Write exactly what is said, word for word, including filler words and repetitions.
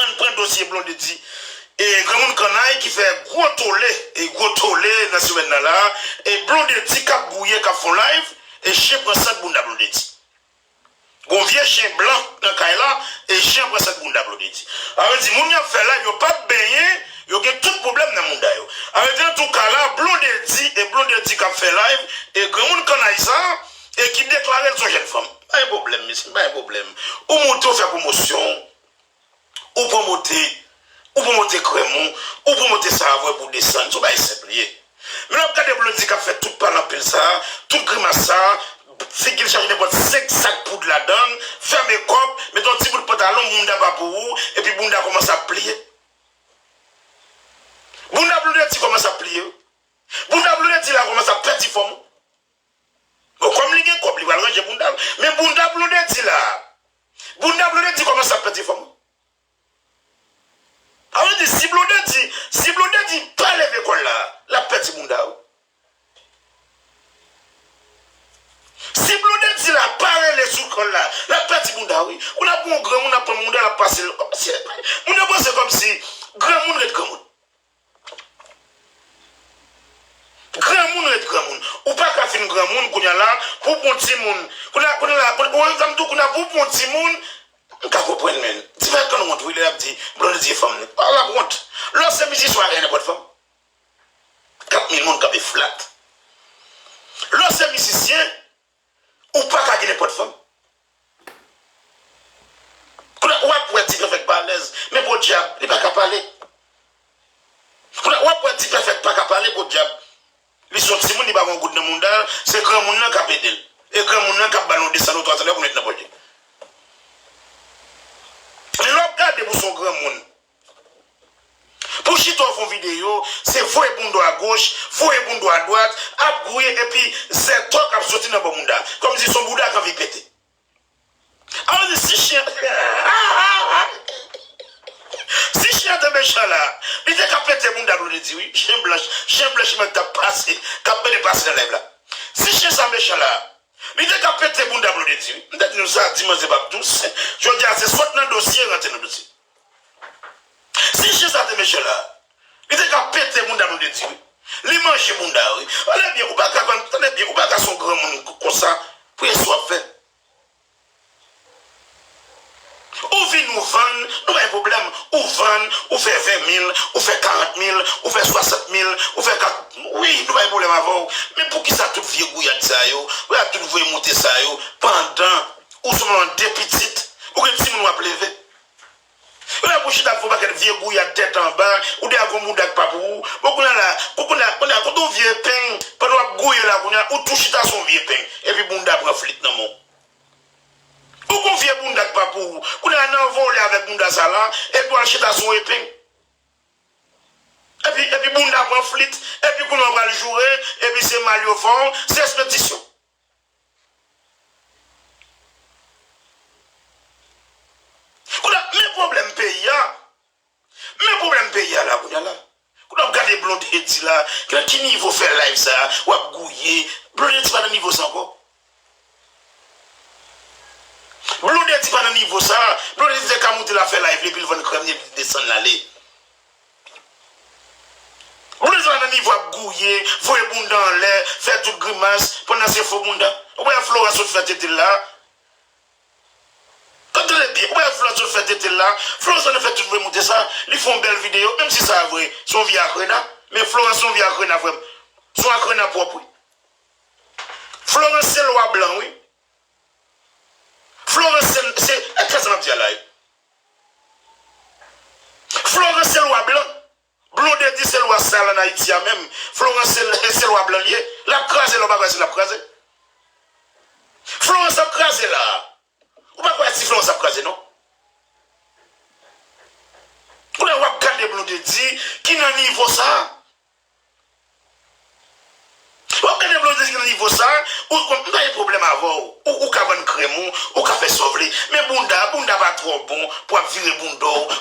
Ann pran dosye Blondedy. E granmoun Kannay ki fè gwo tole, e gwo tole nan semèn nan la. E Blondedy k ap gouye, k ap fè yon live, e chen pran sant bounda Blondedy. Gon vye chen blan nan kay la, e chen pran sant bounda Blondedy. Sa vle di, moun y ap fè live, yo p ap benyen, yo gen tout pwoblèm nan bounda yo. Sa vle di, antouka la, Blondedy, e Blondedy k ap fè live, e granmoun Kannay sa, e ki deklare l se yon jèn fanm. Pa gen pwoblèm, mesye, pa gen pwoblèm. Ou monte, ou fè pwomosyon w. Ou pwomote, ou pwomote krèm ou, ou pwomote sa avè pou desann, se yon bagay senp li ye. Men lè w ap gade Blondedy k ap fè tout pale anpil sa, tout grimas sa, figi l chaje nenpòt senk sak poud ladan l, fèmen kòb, mete yon ti bout pantalon, bounda pa pou ou, epi bounda kòmanse ap pliye. Bounda Blondedy kòmanse ap pliye. Bounda Blondedy la kòmanse ap pèdi fòm. Bon, kòm li gen kòb, li pral ranje bounda l. Men bounda Blondedy la. Bounda Blondedy kòmanse ap pèdi fòm. Sa vle di, si Blondedy, si Blondedy pa leve kò l la, l ap pèdi bounda, wi. Si Blondedy la pa rele sou kò l la, l ap pèdi bounda, wi. Ou la pou yon granmoun ap pran bounda, l ap pase l. Kòmsi, moun yo panse kòmsi granmoun ret granmoun. Granmoun ret granmoun. Ou pa ka fin granmoun kounye a la pou w pran timoun. Kounye a, kounye a la, kounye, ou wè sa m di w, kounye a pou w pran timoun, m ka konprann, men. Ti frè Kannay wont, wi, lè l ap di Blondedy fanm li. Pa l ap wont. Lè w se mizisyen, w pa ka gen nenpòt fanm. Kat mil moun kanpe flat. Lè w se mizisyen, ou pa ka gen nenpòt fanm. Kounye a, w ap wè Ti Pèfèk pa alèz, men podyab, li pa ka pale. Kounye a, w ap wè Ti Pèfèk pa ka pale, podyab. Li se yon timoun, li pa gen yon goud nan bounda l, se granmoun nan k ap ede l. E granmoun nan k ap ba l yon de san ou twa san dola pou l met nan pòch li. Men lè w ap gade pou se yon granmoun, pou chita w fè yon videyo, se voye bounda w agoch, voye bounda w adwat, ap gouye, epi zètò k ap soti nan bò bounda. Kòmsi se yon bounda k anvi pete. Alò, si chen, si chen te mechan la, li te ka pete bounda Blondedy, wi. Chen blanch, chen blanch menm k ap pase, k ap mennen pase nan live la. Si chen sa mechan la, li te ka pete bounda Blondedy, wi. M te di nou sa, di manzè p ap dous. Jodi a, se sot nan dosye, rantre nan dosye. Si chen sa te mechan la, li te ka pete bounda Blondedy, wi. Li manje bounda, wi. Tande byen, ou pa ka vann, tande byen, ou pa ka se yon granmoun konsa, pou e sa w ap fè. Ou vin, ou vann, nou pa gen pwoblèm. Ou vann, ou fè ven mil, ou fè karant mil, ou fè swasant mil, ou fè kat, wi, nou pa gen pwoblèm avè w. Men poukisa tout vye gouyad sa yo, w ap tout voye moute sa yo, pandan ou sèlman de pitit, ou gen timoun w ap leve? Ou la pou chita ap fè yon pakèt vye gouyad tèt anba, ou dèyè gon bounda k pa pou ou. Bon, kounye a la, kou-, kounye a, kounye a, kote yon vye epeng, pandan w ap gouye la, kounye a, ou tou chita sou yon vye epeng, epi bounda pran flit nan men w. Ou gon vye bounda k pa pou ou. Kounye a, nan vole avèk bounda sa la, epi w al chita sou yon epeng. Epi, epi bounda pran flit, epi kounye a w pral joure, epi se mal yo fè w, se espedisyon. Kounye a, men pwoblèm peyi a. Men pwoblèm peyi a la, kounye a la. Kounye a, w ap gade Blondedy la, ki, nan ki nivo fè live sa, w ap gouye. Blondedy pa nan nivo sa ankò. Blondedy pa nan nivo sa. Blondedy te ka moute la fè live li, epi l vann krèm li, epi l desann l ale. Blondedy pa nan nivo ap gouye, voye bounda anlè, fè tout grimas, pandan se fo bounda. Ou pa wè Florence sot fè tete l la? Tande byen, ou pa wè Florence sot fè tete l la? Florence ann fè tout vre moute sa, li fè yon bèl videyo, menm si sa vre, se yon vye akrena. Men Florence se yon vye akrena, frè m. Se yon akrena pwòp, wi. Florence se lwa blan, wi. Florence se, se, e kè sa m ap di a la, wi. Florence se lwa blan. Blondedy se lwa sal ann Ayiti a menm. Florence se, se lwa blan li ye. L ap kraze la, ou pa kwè si l ap kraze? Florence ap kraze la. Ou pa kwè si Florence ap kraze, non? Kounye a w ap gade Blondedy ki nan nivo sa. W ap gade Blondedy ki nan nivo sa, ou konn, m pa gen pwoblèm avè w. Ou, ou ka vann krèm ou, ou ka fè sa w vle. Men bounda, bounda pa twò bon pou w ap vire bounda w.